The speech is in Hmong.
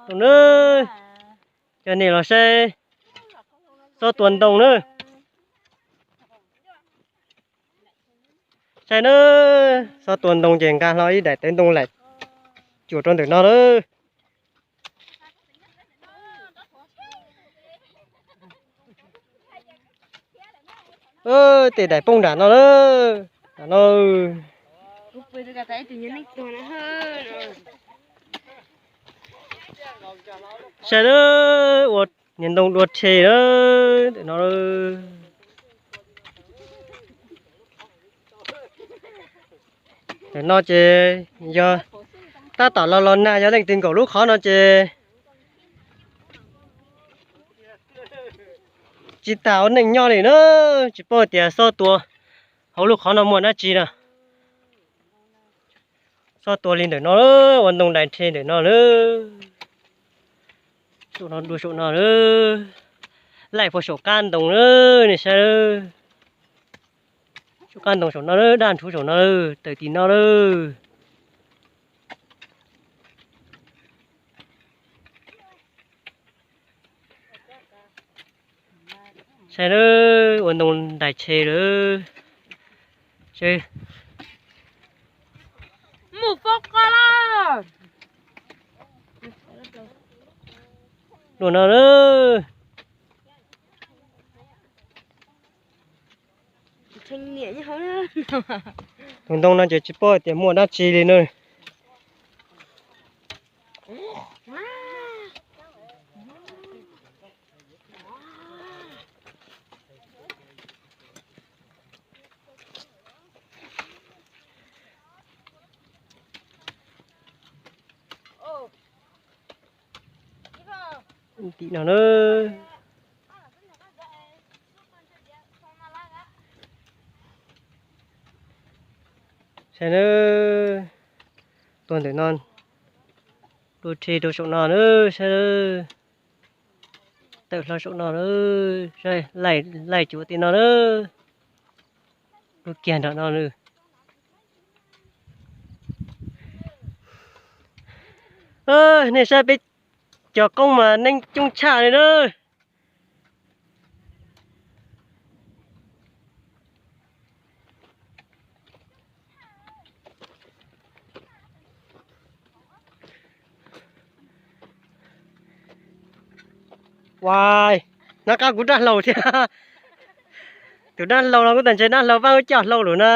Tus na, cov niam los saib, xob tua ntoo na. Saib na, xob tua ntoo ces nqa hlo ib daim tawv ntoo laim cuam rau ntawm no lawm. Tej daim poob nram no lawm, nram no. Saib lawm, ua niag ntoo dua rhe lawm ntawm no. Ntawm no ces yog tab tom los los nag, yog leej twg nkaum lub qhov no ces tsis tas ua neej nyob li na. Tsis paub tias xob tua hauv lub qhov no muaj dab tsi na. Xob tua li ntawm no, ua ntoo dais rhe ntawm no lawm. Saum no dua saum no lawm, laij puag saum qab ntoo lawm, nej saib lawm. Saum qab ntoo saum no lawm, daj ntshuv saum no lawm, tawm tim no lawm. Saib lawm, ua ntoo dais rhe lawm. Dua no lawm. Tus ntoo no ces tsis paub tias muaj dab tsi li na. Tim no na. Saib na, tua ntawm no, dua rhe rau saum no na, saib. Tawm hlo saum no na, laij cuav tim no na, dua kiag nram no na. Nej saib peb cov qoob mas neeg coob tshaj li na. Ua, nab qab kuv dab hlau thiab. Tus dab hlau no kuv tas ntshe dab hlau pab wb coj hlau lawm na.